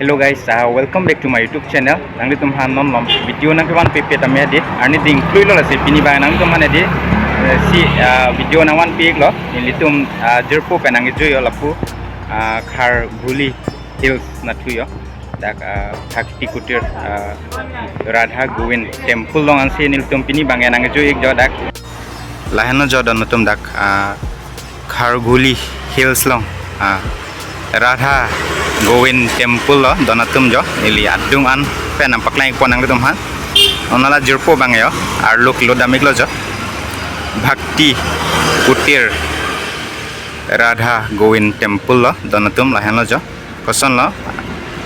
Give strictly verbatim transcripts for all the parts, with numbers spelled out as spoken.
Hello guys, uh, welcome back to my YouTube channel. Nanglitum aphan non lom video nangkevan pepe tame di. Arni ding klui lo lasi pini bang nanglitum aphan di. Eh, si, uh, video nangvan pik lo. Nelitum, uh, jirpo pen nangkejui yo lapu, uh, Kharghuli Hills nathu yo. Dak, uh, Bhakti Kutir, uh, Radha Govind Temple along ansi nelitum pini bang nangkejui ik jo dak. Lahenlo jo don atum dak, ah, Kharghuli Hills along, ah, Radha Govind Temple lo don atum jo, neli adung an pen nangpaklang ikpo nanglitum aphan. Non la jirpo bang yo, arlo kilo dam ik lo jo. Bhakti Kutir Radha Govind Temple lo don atum, lahenlo jo. Koson lo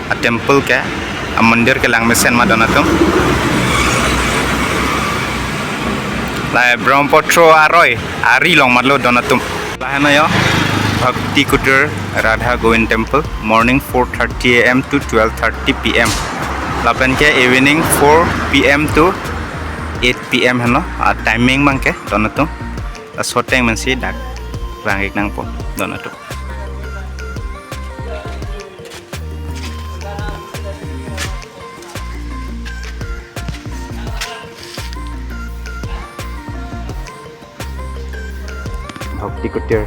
a temple ke, a mandir ke langmesen ma don atum. La Brahmaputra aroi ari along matlo don atum. Lahenlo yo, Bhakti Kutir Radha Govind Temple, morning four thirty A M to twelve thirty P M. Lapen ke evening four P M to eight P M henlo, a timing bang ke don atum. Laso ateng pensi dak vang ik nangpo don atum. Bhakti Kutir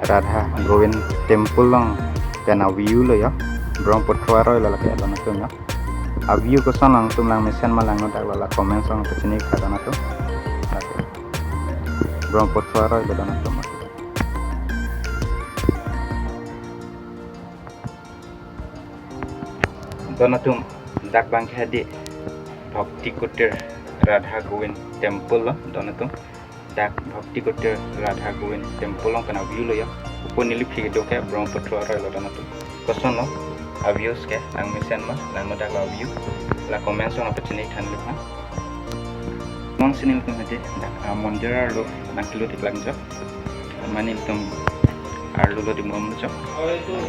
Radha Govind Temple along pen a view lo yo. Brahmaputra aroi lo lake don atum yo. A view koson nangtum langmesen ma langno dak lo la comment along pachini tha don atum. Lake Brahmaputra aroi lo don atum. Don atum, dak bang ke di Bhakti Kutir Radha Govind Temple lo don atum. Dak Bhakti Kutir Radha Govind Temple along pen a view lo yo. Upon neli phik do ke Brahmaputra aroi lo don atum. Koson lo a views ke, langmesen ma langno dak lo a view. La comment along pachini than liphan. Mong sini tum hedi dak, ah, mandir arlo nangkelut ik lang jo. Mane tum arlo lo di mom jo.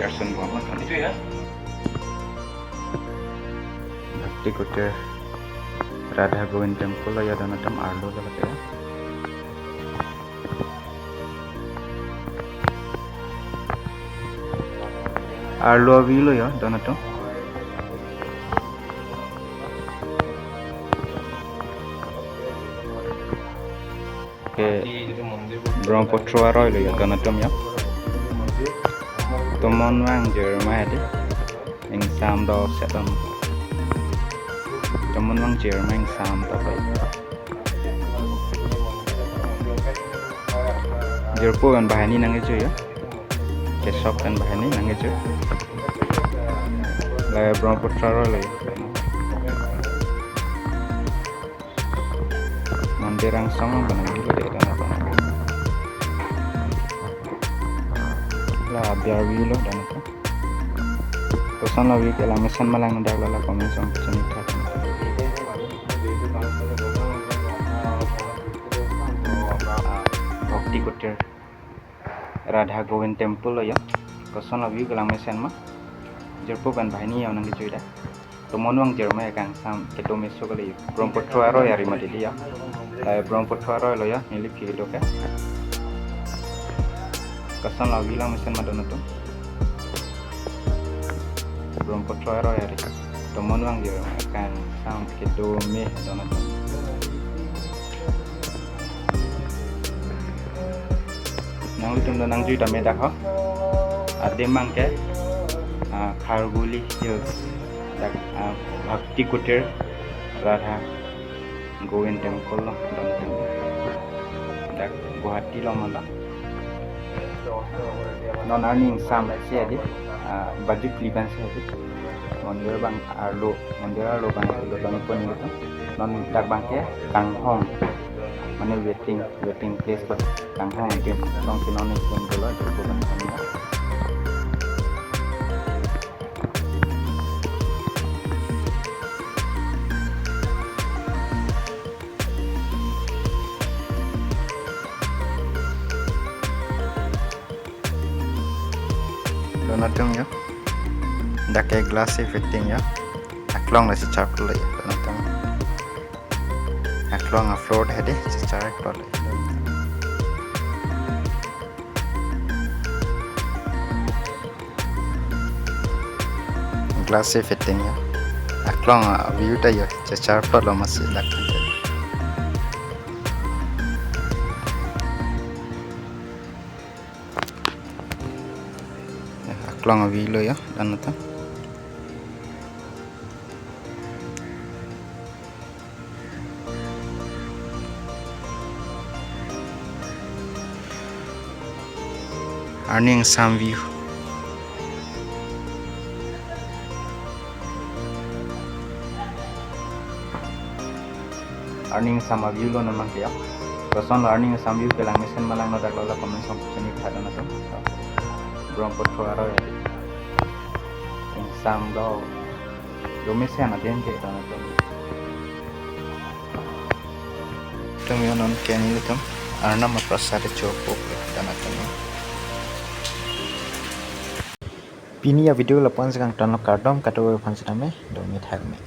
Gerson bom kan. Bhakti Kutir Radha Govind Temple lo yo don atum, arlo lo lake. Arlo a view lo yo don atum. Ke Brahmaputra aroi lo yo don atum yo. Tomon vang jirma di. Ingsam do setan. Tomon vang jirma ingsam do lo. Jirpo pen banghini nangkejui yo. Kesok pen banghini nangkejui. La Brahmaputra aroi lo yo. Mandir angsong abang nangkejui de don atum. La biar view lo don atum. Koson la view ke langmesen ma langno dak lo la comment along pachini tha. Bhakti Kutir Radha Govind Temple lo yo. Koson la view ke langmesen ma. Jirpo pen banghini yo nangkejui dak. Tomon vang jirma kangsam kedo meso kali. Brahmaputra aroi ari mati di yo. La Brahmaputra aroi lo yo, neli phik do ke. Koson la view langmesen ma don atum. Brahmaputra aroi ari. Tomon vang jirma kangsam kedo me don atum. Nanglitum do nangjui tame dak ho. Adim bang ke, ah, Kharghuli Hills. Dak, ah, Bhakti Kutir Radha Govind Temple lo don atum. Dak Guwahati along ma lo. Non arni ingsam si di, ah, baji phli pen si di. Mandir bang arlo, mandir arlo bang arlo bang pon itu. Non dak bang ke kanghong. Mane waiting, waiting place lo. Kanghong waiting. Long si non itu dolo itu bang kanghong. Don atum yo. Dak ke glass si fitting yo. Aklong lasi charkul yo. Don atum. Aklong a floor hedi si charkul yo. Glass si fitting ya. Aklong a-view ta yo chechar palo masi dak kan. Ya, aklong a-view lo ya, dan ata. Arni ingsam view. Arni ingsam a-view lo non mangke ya. Koson lo arni ingsam view kelang mesen ma langno dak lo la comment section ni phadan atum. Brahmaputra aroi. Ingsam do. Domi se ana den ke tan atum. Tum yo non ke nelitum Arnam aprasad chopo tan atum. Pini a-video lapu-an si kangton lo, kardom, kado aphan sitame, domi thakme.